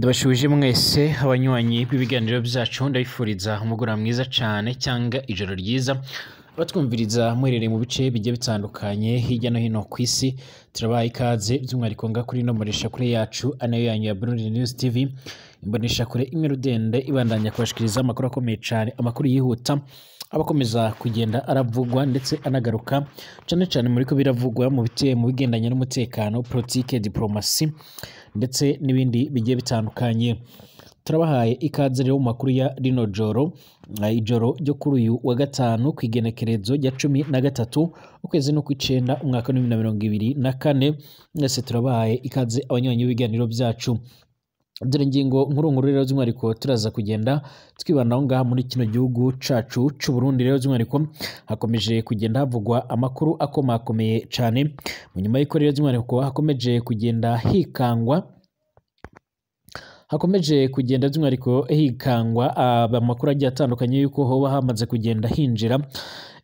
Ndabashubije mwese abanywanyi b'ibiganiro byacu, ndabifuriza umugoroba mwiza cyane cyangwa ijoro ryiza. Abatwumviriza muherereye mu bice bigiye bitandukanye hirya no hino ku isi, turabaha ikaze by'umwihariko nga kuri ino mboneshakure yacu anayo yanyu ya Burundi News TV, imboneshakure imwe rudende ibandanya kubashikiriza amakuru akomeye cyane, amakuru yihuta abakomeza kugenda aravugwa ndetse anagaruka cyane cyane muri ko biravugwa mu mu bigendanye n'umutekano, politike, diplomasi ndetse n'ibindi bigiye bitandukanye. Turabahaye ikaze rero mu makuru ya rino joro, ijoro ryo kuri uyu wa gatanu ku igenekerezo rya 13 ukwezi n'ukw'icenda umwaka wa 2024. Mwese turabahaye ikaze abanywanyi b'ibiganiro byacu. Dore ingingo nkuru nkuru rero by'umwihariko turaza kugenda twibandaho ngaha muri kino gihugu cacu c'u Burundi. Rero by'umwihariko hakomeje kugenda havugwa amakuru akomakomeye cane mu nyuma y'uko rero by'umwihariko hakomeje kugenda hikangwa, hakomeje kugenda by'umwihariko hikangwa amakuru agiye atandukanye y'uko hoba hamaze kugenda hinjira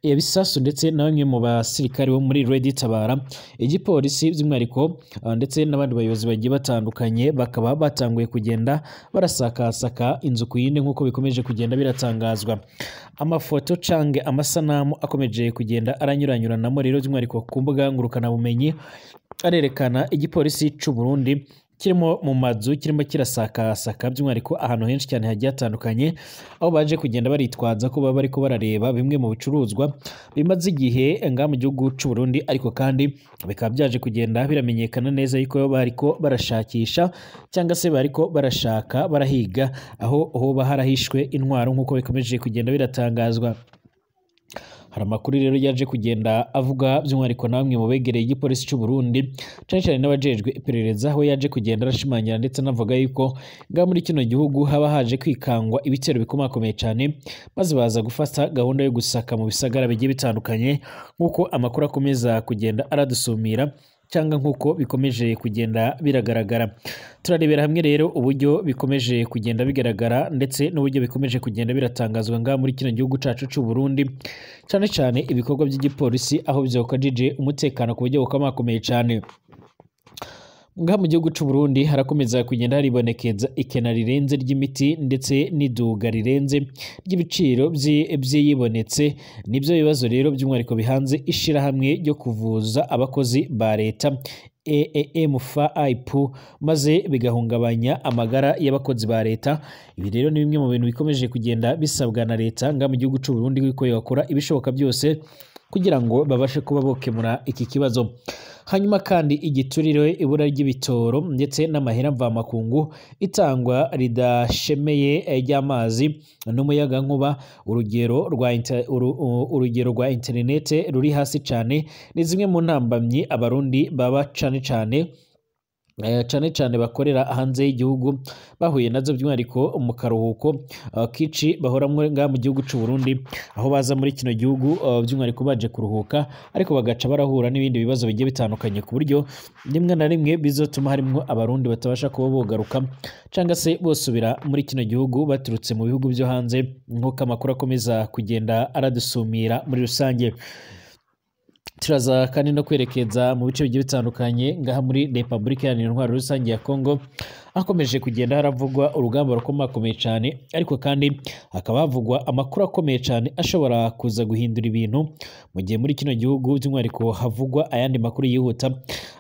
ibisasu ndetse na bamwe mu basirikare bo muri Red Tabara, igipolisi by'umwihariko ndetse n'abandi bayobozi bagiye batandukanye bakaba batanguye kugenda barasakasaka inzu ku yindi nk'uko bikomeje kugenda biratangazwa. Amafoto canke amasanamu akomeje kugenda aranyuranyuranamo rero by'umwihariko ku mbuga ngurukanabumenyi arerekana igipolisi c'u Burundi kirimo mu mazu kirimo kirasakasaka by'umwihariko ahantu henshi cyane hagiye hatandukanye, aho baje kugenda baritwaza ko baba bariko barareba bimwe mu bicuruzwa bimaze igihe ngaha mu gihugu c'u Burundi, ariko kandi bikaba byaje kugenda biramenyekana neza yuko bariko barashakisha cyangwa se bariko barashaka barahiga aho hoba harahishwe intwaro nk'uko bikomeje kugenda biratangazwa. Hari amakuru rero yaje kugenda avuga by'umwihariko na bamwe mu begereye igipolisi c'u Burundi cyane cyane n'abajejwe iperereza, aho yaje kugenda arashimangira ndetse anavuga yuko ngaha muri kino gihugu haba haje kwikangwa ibitero bikomakomeye cyane, maze baza gufata gahunda yo gusaka mu bisagara bigiye bitandukanye nk'uko amakuru akomeza kugenda aradusumira cyangwa nk'uko bikomeje kugenda biragaragara. Turarebera hamwe rero uburyo bikomeje kugenda bigaragara ndetse n'uburyo bikomeje kugenda biratangazwa ngaha muri kino gihugu cacu c'u Burundi, cyane cyane ibikorwa by'igipolisi aho vyokajije umutekano ku buryo bukomakomeye cyane. Ngaha mu gihugu c'u Burundi harakomeza kugenda haribonekeza ikena rirenze ry'imiti ndetse n'iduga rirenze ry'ibiciro vy'iyibonetse. Nibyo bibazo rero by'umwihariko bihanze ishirahamwe ryo kuvuza abakozi ba leta EEMFAIP, maze bigahungabanya amagara y'abakozi ba leta. Ibi rero ni bimwe mu bintu bikomeje kugenda bisabwa na leta ngaha mu gihugu c'u Burundi ko yakora ibishoboka byose kugira ngo babashe kuba bokemura iki kibazo. Hanyuma kandi igiturire, ibura ry'ibitoro ndetse n'amahera mvamakungu, itangwa ridashemeye ry'amazi n'umuyagankuba, urugero rwa interinete ruri hasi cyane, ni zimwe mu ntambamyi abarundi baba cane cane cane cane bakorera hanze y'igihugu bahuye nazo by'umwihariko mu karuhuko kici bahoramwo ngaha mu gihugu c'u Burundi, aho baza muri kino gihugu by'umwihariko baje kuruhuka ariko bagaca barahura n'ibindi bibazo bigiye bitandukanye, ku buryo rimwe na rimwe bizotuma harimwo abarundi batabasha kuba bogaruka cyangwa se bosubira muri kino gihugu baturutse mu bihugu byo hanze, nk'uko amakuru akomeza kugenda aradusumira muri rusange. Turaza kandi no kwerekeza mu bice bigiye bitandukanye ngaha muri Republika Iharanira Intwaro Rusange ya Kongo, hakomeje kugenda haravugwa urugamba rukomakomeye cyane, ariko kandi hakaba havugwa amakuru akomeye cyane ashobora kuza guhindura ibintu mu gihe muri kino gihugu by'umwihariko havugwa ayandi makuru yihuta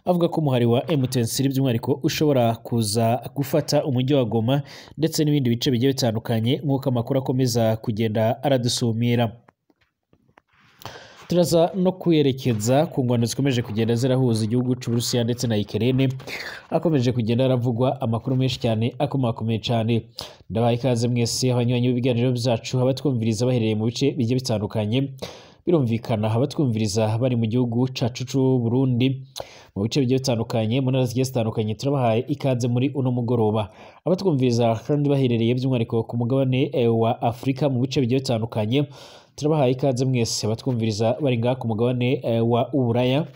avuga ko umuhari wa M23 by'umwihariko ushobora kuza gufata umujyi wa Goma ndetse n'ibindi bice bigiye bitandukanye nk'uko amakuru akomeza kugenda aradusumira. Turaza no kwerekeza ku ngwano zikomeje kugenda zirahuza igihugu c'u Burusiya ndetse na Ukraine, akomeje kugenda aravugwa amakuru menshi cyane akomakomeye cyane. Ndabaha ikaze mwese abanywanyi b'ibiganiro byacu, abatwumviriza baherereye mu bice bigiye bitandukanye, birumvikana abatwumviriza bari mu gihugu cacu c'u Burundi mu bice bigiye bitandukanye, mu ntara zigiye zitandukanye, turabahaye ikaze muri uno mugoroba. Abatwumviriza kandi baherereye by'umwihariko ku mugabane wa Afurika mu bice bigiye bitandukanye, turabahaye ikaze mwese. Abatwumviriza bari ngaha ku mugabane wa Uburaya,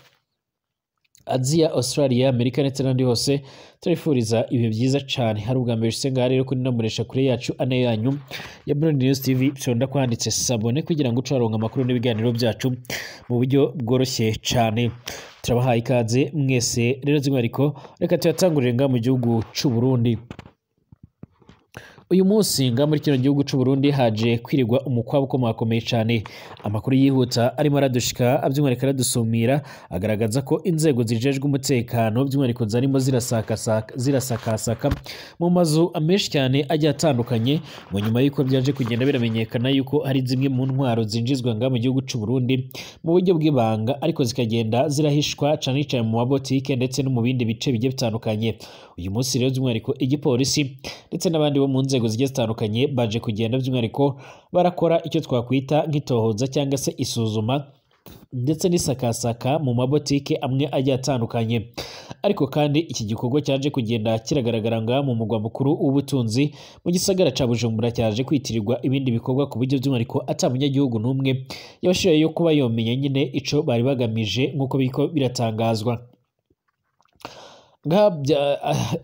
Aziya, Australia, Amerika ndetse n'ahandi hose, turifuriza ibihe byiza cyane. Hari ubwa mbere ushitse ngaha rero kuri ino mboneshakure yacu ane yanyu ya Burundi News TV, ushobora kwanditse sabone kugira ngo uce waronka amakuru n'ibiganiro byacu mu buryo bworoshye cyane. Turabahaye ikaze mwese rero by'umwihariko, reka tuyatangurire ngaha mu gihugu c'u Burundi. Uyu munsi nga muri kino gihugu c'u Burundi haje kwirirwa umukwabu ukomakomeye cane. Amakuru yihuta arimo aradushika by'umwihariko aradusumira agaragaza ko inzego zijejwe umutekano by'umwihariko zarimo zirasakasaka mu mazu menshi cyane agiye atandukanye, mu nyuma y'uko byaje kugenda biramenyekana yuko hari zimwe mu ntwaro zinjizwa nga mu gihugu c'u Burundi mu buryo bw'ibanga, ariko zikagenda zirahishwa cane cane mu mabotike ndetse no mu bindi bice bigiye bitandukanye. Uyu munsi rero by'umwihariko igipolisi ndetse n'abandi bo mu nzego zigiye zitandukanye baje kugenda by'umwihariko barakora icyo twakwita nk'itohoza cyangwa se isuzuma ndetse n'isakasaka mu mabotike amwe agiye atandukanye. Ariko kandi iki gikorwa cyaje kugenda kiragaragara ngaha mu mugwa mukuru w'ubutunzi mu gisagara ca Bujumbura, cyaje kwitirirwa ibindi bikorwa ku buryo by'umwihariko ata munyagihugu n'umwe yabashoboye yo kuba yomenya nyine ico bari bagamije nk'uko biriko biratangazwa.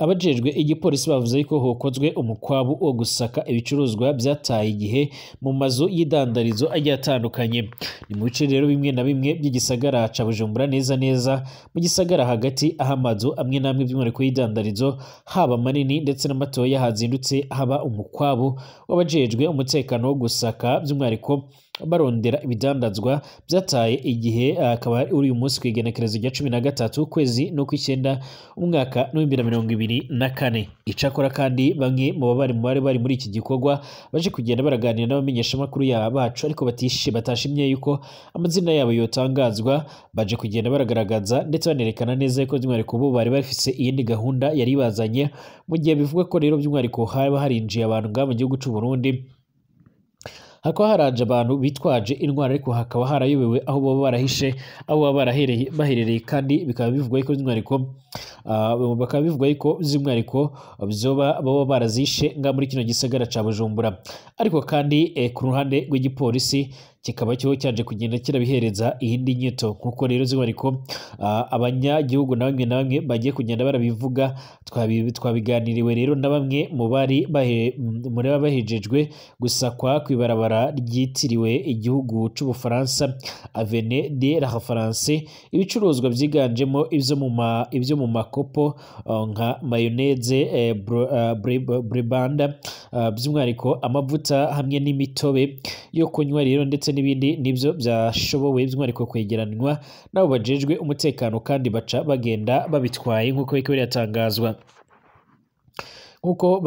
Abajejwe igipolisi bavuze ko hokozwe umukwabu wo gusaka ibicuruzwa byataye igihe mu mazu y'idandarizo agiye atandukanye. Ni mu bice rero bimwe na bimwe by'igisagara ca Bujumbura, neza neza mu gisagara hagati, aho amazu amwe n'amwe by'umwihariko y'idandarizo haba manini ndetse n'amatoya hazindutse haba umukwabu w'abajejwe umutekano wo gusaka by'umwihariko barondera ibidandazwa byataye igihe. Akaba uri uyu munsi kw'igenekerezo rya 13 ukwezi n'ukw'icyenda umwaka 2024. Icakora kandi bamwe mu bari bari muri iki gikorwa baje kugenda baraganira n'abamenyeshamakuru bacu, ariko batashimye yuko amazina yabo yotangazwa. Baje kugenda baragaragaza ndetse banerekana neza yuko by'umwihariko bo bari bafise iyindi gahunda yari ibazanye, mu gihe bivugwa ko rero by'umwihariko haba harinjiye abantu ngaha mu gihugu c'u Burundi, hakaba haraje abantu bitwaje intwaro, ariko hakaba harayobewe aho baba barahishe, aho baba baherereye. Kandi bikaba bivugwa ko by'umwihariko bakaba bivugwa ko by'umwihariko byoba baba barazishe nga muri kino gisagara ca Bujumbura. Ariko kandi ku ruhande rw'igipolisi kikaba cyo cyaje kugenda kirabihereza iyindi nyito, nkuko rero by'umwihariko abanyagihugu na bamwe na bamwe bagiye kugenda barabivuga. Twabiganiriwe rero na bamwe mu bari bahejejwe gusakwa kw'ibarabara ryitiriwe igihugu c'Ubufaransa Avenue de la France, ibicuruzwa byiganjemo ibyo mu makopo nka mayonnaise, brebanda, by'umwihariko amavuta hamwe n'imitobe yo kunywa rero ndetse n'ibindi, nibyo byashobowe by'umwihariko kwegeranwa n'abo bajejwe umutekano, kandi baca bagenda babitwaye nk'uko biriko biratangazwa. Nkuko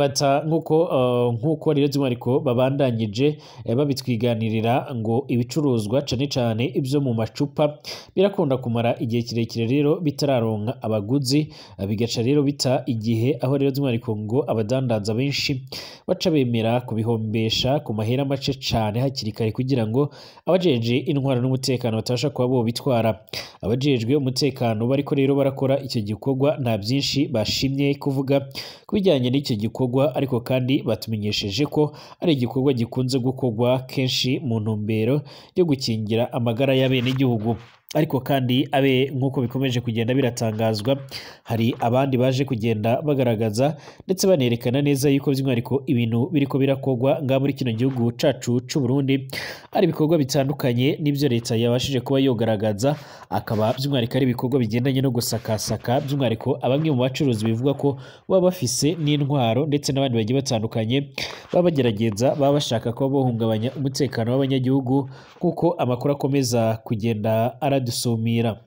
rero by'umwihariko babandanyije babitwiganirira ngo ibicuruzwa cane cane ibyo mu macupa birakunda kumara igihe kirekire rero bitararonka abaguzi, bigaca rero bita igihe, aho rero by'umwihariko ngo abadandaza benshi baca bemera kubihombesha ku mahera make cane hakiri kare, kugira ngo abajeje intwaro n'umutekano batabasha kuba bo bitwara. Abajejwe umutekano bariko rero barakora icyo gikorwa nta byinshi bashimye kuvuga kubijyanye n'icyo gikorwa, ariko kandi batumenyesheje ko ari igikorwa gikunze gukorwa kenshi mu ntumbero yo gukingira amagara y'abenegihugu. Ariko kandi abe nk'uko bikomeje kugenda biratangazwa, hari abandi baje kugenda bagaragaza ndetse banerekana neza yuko by'umwihariko ibintu biriko birakorwa ngaha muri kino gihugu cacu c'u Burundi ari ibikorwa bitandukanye n'ibyo leta yabashije kuba yogaragaza, akaba by'umwihariko ari ibikorwa bigendanye no gusakasaka by'umwihariko abamwe mu bacuruzi bivuga ko baba bafise n'intwaro ndetse n'abandi bagiye batandukanye baba bagerageza baba bashaka kuba bohungabanya umutekano w'abanyagihugu, nk'uko amakuru akomeza kugenda aradusumira.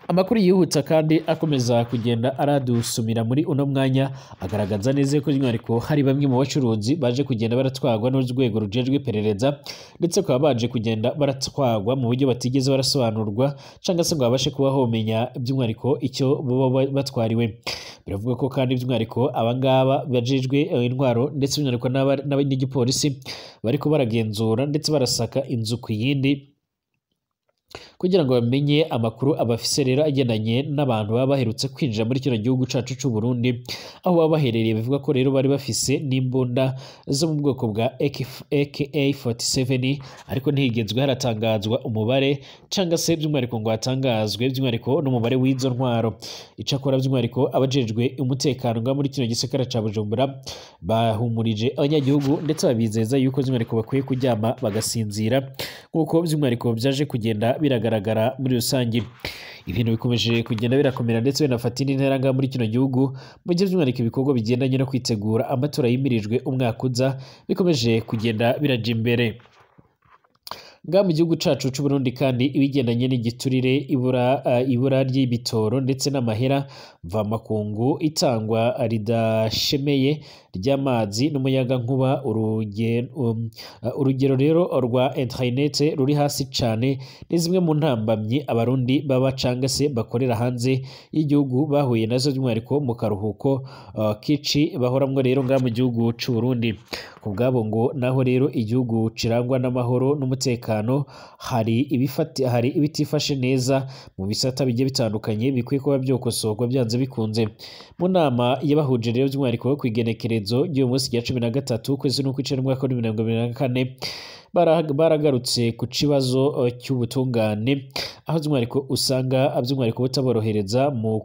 Amakuru yihuta kandi akomeza kugenda aradusumira muri uno mwanya agaragaza neza ko by'umwihariko hari bamwe mu bacuruzi baje kugenda baratwagwa n'urwego rujejwe iperereza, ndetse bakaba baje kugenda baratwagwa mu buryo batigeze barasobanurwa cyangwa se ngo babashe kuba homenya by'umwihariko icyo baba batwariwe. Biravuga ko kandi by'umwihariko abangaba bajejwe intwaro ndetse by'umwihariko n'igipolisi bariko baragenzura ndetse barasaka inzu ku yindi kugira ngo bamenye amakuru abafise rero agendanye n'abantu baba baherutse kwinjira muri kino gihugu cacu c'u Burundi, aho baba baherereye. Bivuga ko rero bari bafise n'imbunda zo mu bwoko bwa AK-47, ariko ntihigezwe haratangazwa umubare cyangwa se by'umwihariko ngo hatangazwe by'umwihariko n'umubare w'izo ntwaro. Icakora by'umwihariko abajejwe umutekano ngaha muri kino gisagara ca Bujumbura bahumurije abanyagihugu ndetse babizeza yuko by'umwihariko bakwiye kuryama bagasinzira, nk'uko by'umwihariko byaje kugenda biragaragara muri rusange. Ibintu bikomeje kugenda birakomera ndetse binafata indi ntera ngaha muri kino gihugu, mu gihe by'umwihariko ibikorwa bigendanye no kwitegura amatora yimirijwe umwaka uza bikomeje kugenda biraja imbere. Ngaha mu gihugu cacu c'u Burundi kandi ibigendanye n'igiturire, ibura ry'ibitoro ndetse n'amahera mvamakungu, itangwa ridashemeye ry'amazi n'umuyagankuba, urugero rero rwa internet ruri hasi cane, ni zimwe mu ntambamyi abarundi baba canga se bakorera hanze y'igihugu bahuye nazo by'umwihariko mu karuhuko kici bahoramwo rero ngaha mu gihugu c'u Burundi. Ku bwabo ngo naho rero igihugu cirangwa n'amahoro n'umutekano, hari ibitifashe neza mu bisata bigiye bitandukanye bikwiye kuba byokosorwa byanze bikunze. Mu nama yabahuje rero by'umwihariko kw'igenekerezo ry'uyu munsi rya 13 ukwezi n'ukwicenda umwaka wa 2024, baragarutse ku kibazo cy'ubutungane, aho by'umwihariko usanga by'umwihariko butaborohereza mu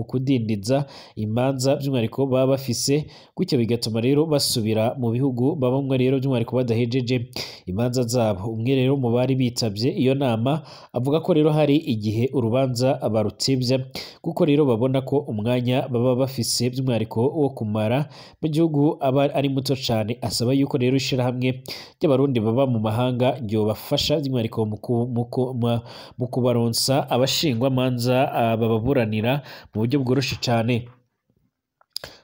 kudindiza imanza by'umwihariko baba bafise, gutyo bigatuma rero basubira mu bihugu babamwe rero by'umwihariko badahejeje imanza zabo. Umwe rero mu bari bitavye iyo nama avuga ko rero hari igihe urubanza barutevya, kuko rero babona ko umwanya baba bafise by'umwihariko wo kumara mu gihugu aba ari muto cane. Asaba yuko rero ishirahamwe ry'abarundi baba mu mahanga ryobafasha by'umwihariko mu kubaronsa abashingwamanza bababuranira mu buryo bworoshe cane.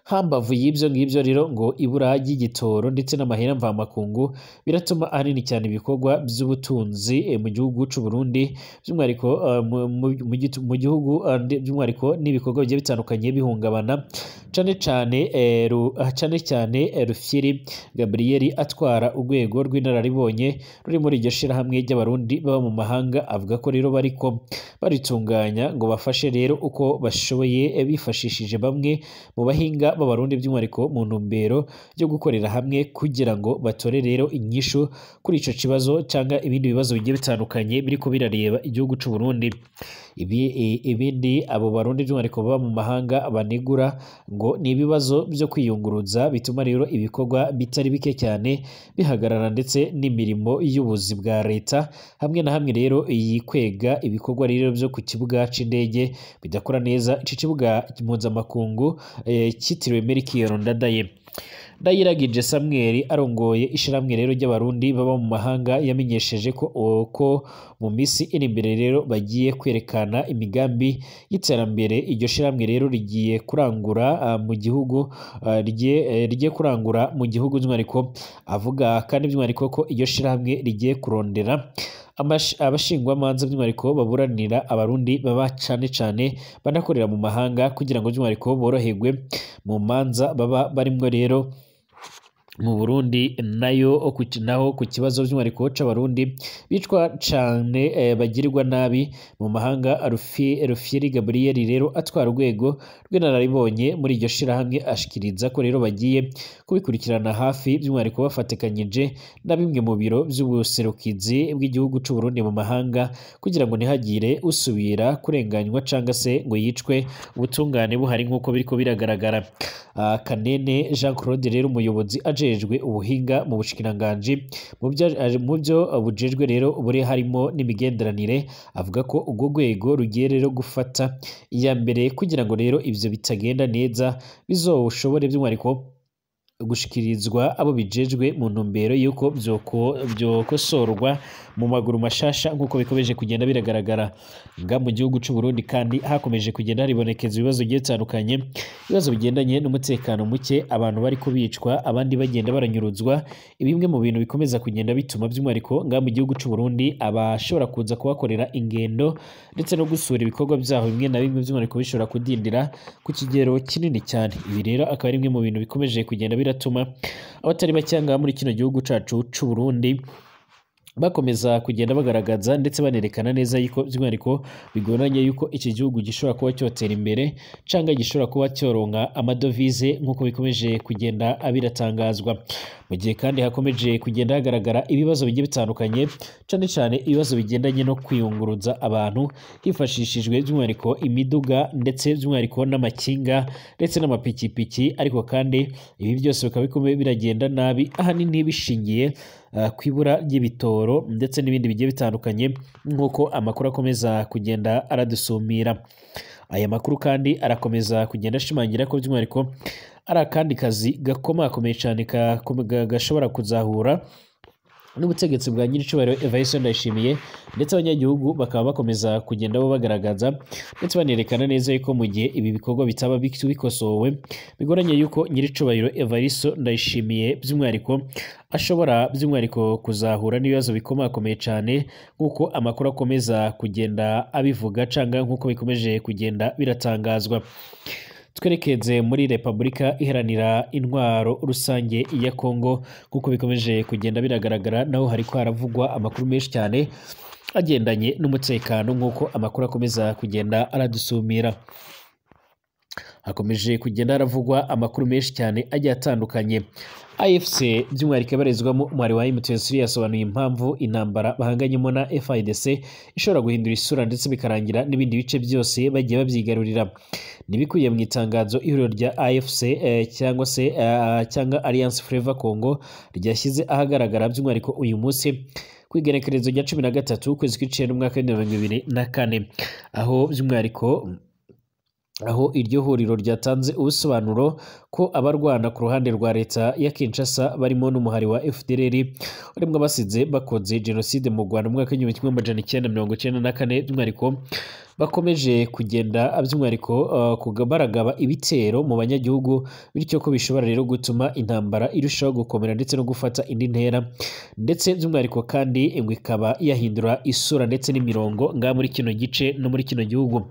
Hambavu y'ibyo ngibyo rero ngo ibura ry'igitoro ndetse n'amahera mvamakungu biratuma ahanini cyane ibikorwa by'ubutunzi mu gihugu c'u Burundi by'umwihariko mu gihugu by'umwihariko n'ibikorwa bigiye bitandukanye bihungabana, cane cane Rufyiri Gabriel atwara urwego rw'inararibonye ruri muri iryo shirahamwe ry'abarundi baba mu mahanga, avuga ko rero bariko baritunganya ngo bafashe rero uko bashoboye bifashishije bamwe mu bahinga b'abarundi by'umwihariko mu ntumbero yo gukorera hamwe kugira ngo batore rero inyishu kuri ico kibazo cyangwa ibindi bibazo bigiye bitandukanye biriko birareba igihugu c'u Burundi. Ibindi abo barundi by'umwihariko baba mu mahanga banegura ngo ni ibibazo byo kwiyunguruza bituma rero ibikorwa bitari bike cyane bihagarara ndetse n'imirimo y'ubuzi bwa leta hamwe na hamwe rero yikwega ibikorwa rero byo ku kibuga c'indege bidakora neza. Ico kibuga mpuzamakungu cyitiriwe Melchior Ndadaye. Ndayiragije Samuel arongoye ishiramwe rero ry'abarundi baba mu mahanga yamenyesheje ko mu misi iri imbere rero bagiye kwerekana imigambi y'iterambere iryo shiramwe rero rigiye kurangura mu gihugu, rigiye kurangura mu gihugu by'umwihariko. Avuga kandi by'umwihariko ko iryo shiramwe rigiye kurondera abashingwamanza by'umwihariko baburanira abarundi baba cane cane banakorera mu mahanga kugira ngo by'umwihariko boroherwe mu manza baba barimwo rero mu Burundi. Nayo naho ku kibazo by'umwihariko c'abarundi bicwa cane bagirirwa nabi mu mahanga, Rufyiri Gabriel rero atwara urwego rw'inararibonye muri iryo shirahamwe ashikiriza ko rero bagiye kubikurikirana hafi by'umwihariko bafatikanyije na bimwe mu biro by'ubuserukizi bw'igihugu c'u Burundi mu mahanga kugira ngo ntihagire usubira kurenganywa canga se ngo yicwe ubutungane buhari nk'uko biriko biragaragara. Kanene Jean Claude rero umuyobozi ajejwe ubuhinga mu bushikiranganji mu byo bujejwe rero buri harimo n'imigenderanire, avuga ko urwo rwego rugiye rero gufata iya mbere kugira ngo rero ivyo bitagenda neza bizoshobore by'umwihariko gushikirizwa abo bijejwe mu ntumbero yuko byokosorwa mu maguru mashasha nk'uko bikomeje kugenda biragaragara. Nga mu gihugu c'u Burundi kandi hakomeje kugenda haribonekeza ibibazo bigiye bitandukanye, ibibazo bigendanye n'umutekano muke, abantu bari kubicwa abandi bagenda baranyuruzwa. Bimwe mu bintu bikomeza kugenda bituma by'umwihariko nga mu gihugu c'u Burundi abashobora kuza kuhakorera ingendo ndetse no gusura ibikorwa byaho bimwe na bimwe by'umwihariko bishobora kudindira ku kigero kinini cyane. Ibi rero akaba ari bimwe mu bintu bikomeje kugenda biratuma abatari bake ngaha muri kino gihugu cacu c'u Burundi bakomeza kugenda bagaragaza ndetse banerekana neza yuko by'umwihariko bigoranye yuko iki gihugu gishobora kuba cyotera imbere canga gishobora kuba cyoronka amadovize nk'uko bikomeje kugenda biratangazwa. Mu gihe kandi hakomeje kugenda hagaragara ibibazo bigiye bitandukanye, cane cane ibibazo bigendanye no kwiyunguruza abantu hifashishijwe by'umwihariko imiduga ndetse by'umwihariko n'amakinga ndetse n'amapikipiki, ariko kandi ibi byose bikaba bikomeye biragenda nabi ahanini bishingiye kwibura ry'ibitoro ndetse n'ibindi bigiye bitandukanye, nk'uko amakuru akomeza kugenda aradusumira. Aya makuru kandi arakomeza kugenda ashimangira ko by'umwihariko ari akandi kazi gakomakomeye cyane gashobora kuzahura n'ubutegetsi bwa nyir'icyubahiro Evariste Ndayishimiye, ndetse abanyagihugu bakaba bakomeza kugenda bo bagaragaza ndetse banerekana neza yuko mu gihe ibi bikorwa bitaba bikosowe bigoranye yuko nyir'icyubahiro Evariste Ndayishimiye by'umwihariko ashobora by'umwihariko kuzahura n'ibibazo bikomakomeye cyane, nk'uko amakuru akomeza kugenda abivuga cyangwa nk'uko bikomeje kugenda biratangazwa. Twerekeze muri Repubulika Iharanira Intwaro Rusange ya Kongo, kuko bikomeje kugenda biragaragara naho hariko haravugwa amakuru menshi cyane agendanye n'umutekano, nk'uko amakuru akomeza kugenda aradusumira. Hakomeje kugenda haravugwa amakuru menshi cyane agiye atandukanye. AFC by'umwihariko ibarizwamo umwari wa M23 yasobanuye impamvu intambara bahanganyemo na FARDC ishobora guhindura isura ndetse bikarangira n'ibindi bice byose bagiye babyigarurira. Nibikuye mu itangazo ihuriro rya AFC cyangwa se cyangwa Alliance Fleuve Congo ryashyize ahagaragara by'umwihariko uyu munsi ku igenekerezo rya 13 ukwezi kw'icenda umwaka w'ibihumbi bibiri na kane, aho by'umwihariko aho iryo huriro ryatanze ubusobanuro ko abarwana ku ruhande rwa leta ya Kinshasa barimo n'umuhari wa FDLR urimo abasize bakoze jenoside mu Rwanda mu mwaka w'igihumbi kimwe amajana icyenda mirongo icyenda na kane, by'umwihariko bakomeje kugenda by'umwihariko baragaba ibitero mu banyagihugu, bityo ko bishobora rero gutuma intambara irushaho gukomera ndetse no gufata indi ntera, ndetse by'umwihariko kandi ngo ikaba yahindura isura ndetse n'imirongo ngaha muri kino gice no muri kino gihugu.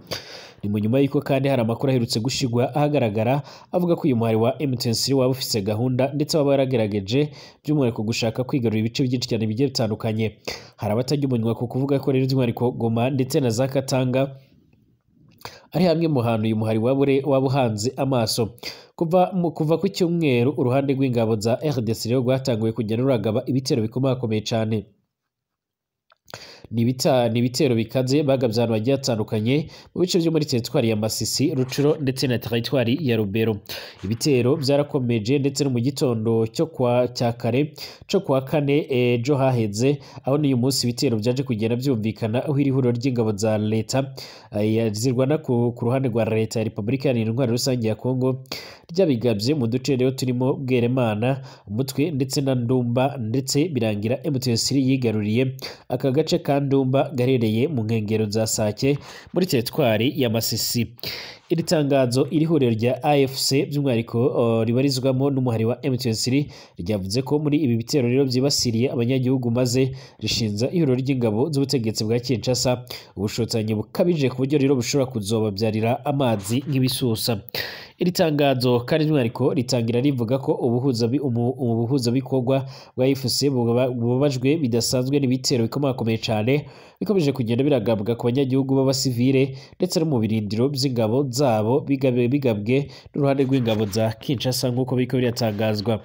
Ni mu nyuma y'uko kandi hari amakuru aherutse gushigwa ahagaragara avuga ko uyu muhari wa M23 waba ufise gahunda ndetse waba waragerageje by'umwihariko gushaka kwigarurira ibice byinshi cyane bigiye bitandukanye. Hari abatajya umunwa ku kuvuga ko rero by'umwihariko Goma ndetse na za Katanga ari hamwe mu hantu uyu muhari waba uhanze amaso. Kuva ku cyumweru uruhande rw'ingabo za RDC rero rwatanguye kugenda ruragaba ibitero bikomakomeye cyane. Ni ibitero bikaze bagabye ahantu hagiye hatandukanye mu bice byo muri teritwari ya Masisi, Rucuro ndetse na teritwari ya Rubero. Ibitero byarakomeje ndetse no mu gitondo cyo kwa cya kare cyo kwa kane ejo haheze, aho n'uyu munsi ibitero byaje kugenda byumvikana aho iri huriro ry'ingabo za leta zirwana ku ruhande rwa leta ya Repubulika Iharanira Intwaro Rusange ya Kongo ryabigabye mu duce rero turimo Bweremana, Umutwe ndetse na Ndumba, ndetse birangira M23 yigaruriye aka gace ka Ndumba gaherereye mu nkengero za Sake muri teritwari ya Masisi. Iri tangazo iri huriro rya AFC by'umwihariko ribarizwamo n'umuhari wa M23 ryavuze ko muri ibi bitero rero byibasiriye abanyagihugu, maze rishinza ihuriro ry'ingabo z'ubutegetsi bwa Kinshasa ubushotanyi bukabije ku buryo rero bushobora kuzobabyarira amazi nk'ibisusa. Iri tangazo kandi by'umwihariko ritangira rivuga ko ubuhuzabikorwa bwa AFC bubabajwe bidasanzwe n'ibitero bikomakomeye cyane bikomeje kugenda biragabwa ku banyagihugu b'abasivile ndetse no mu birindiro by'ingabo zabo bigabwe n'uruhande rw'ingabo za Kinshasa, nk'uko biriko biratangazwa.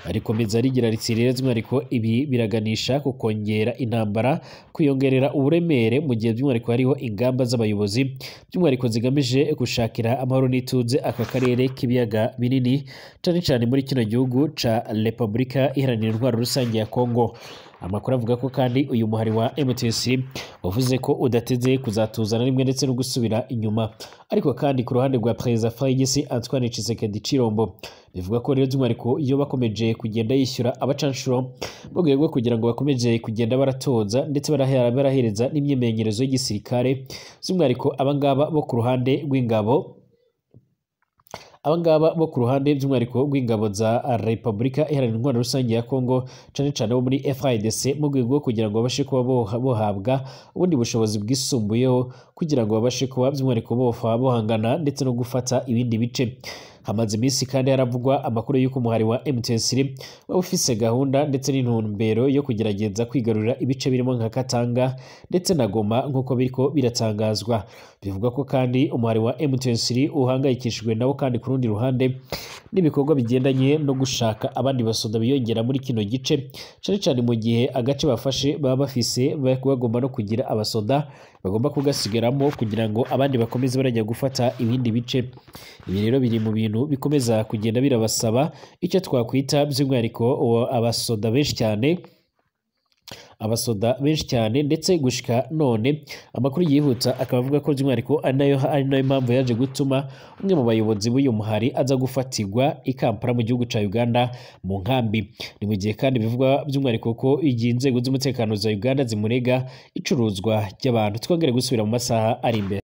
Rikomeza rigira riti rero by'umwihariko ibi biraganisha ku kongera intambara, kwiyongerera uburemere mu gihe by'umwihariko hariho ingamba z'abayobozi by'umwihariko zigamije gushakira amahoro n'ituze aka karere k'ibiyaga binini, cyane cyane muri kino gihugu ca Repubulika Iharanira Intwaro Rusange ya Kongo. Amakuru avuga ko kandi uyu muhari wa M23 wavuze ko udateze kuzatuzana rimwe ndetse no gusubira inyuma. Ariko kandi ku ruhande rwa Perezida Félix Antoine Tshisekedi Tshilombo bivuga ko rero by'umwihariko iyo bakomeje kugenda yishyura abacanshuro mu rwego rwo kugira ngo bakomeje kugenda baratoza ndetse barahereza n'imyimenyerezo y'igisirikare, by'umwihariko abangaba bo ku ruhande rw'ingabo abangaba bo ku ruhande by'umwihariko rw'ingabo za Repubulika Iharanira Intwaro Rusange ya Kongo, cyane cyane bo muri FARDC, mu rwego rwo kugira ngo babashe kuba bohabwa ubundi bushobozi bwisumbuyeho kugira ngo babashe kuba by'umwihariko bohangana ndetse no gufata ibindi bice. Hamaze iminsi kandi haravugwa amakuru y'uko umuhari wa M23 waba ufise gahunda ndetse n'intumbero yo kugerageza kwigarurira ibice birimo nka Katanga ndetse na Goma, nk'uko biriko biratangazwa. Bivugwa ko kandi umuhari wa M23 uhangayikishijwe nawo kandi ku rundi ruhande n'ibikorwa bigendanye no gushaka abandi basoda biyongera muri kino gice, cyane cyane mu gihe agace bafashe baba bafise bagomba no kugira abasoda bagomba kugasigaramo kugira ngo abandi bakomeze barajya gufata ibindi bice. Ibi rero biri mu bintu ibintu bikomeza kugenda birabasaba icyo twakwita by'umwihariko abasoda benshi cyane, abasoda benshi cyane. Ndetse gushika none amakuru yihuta akaba avuga ko by'umwihariko ari nayo mpamvu yaje gutuma umwe mu bayobozi b'uyu muhari aza gufatirwa i Kampala mu gihugu ca Uganda mu nkambi. Ni mu gihe kandi bivugwa by'umwihariko ko igihe inzego z'umutekano za Uganda zimurega icuruzwa ry'abantu. Twongere gusubira mu masaha ari imbere.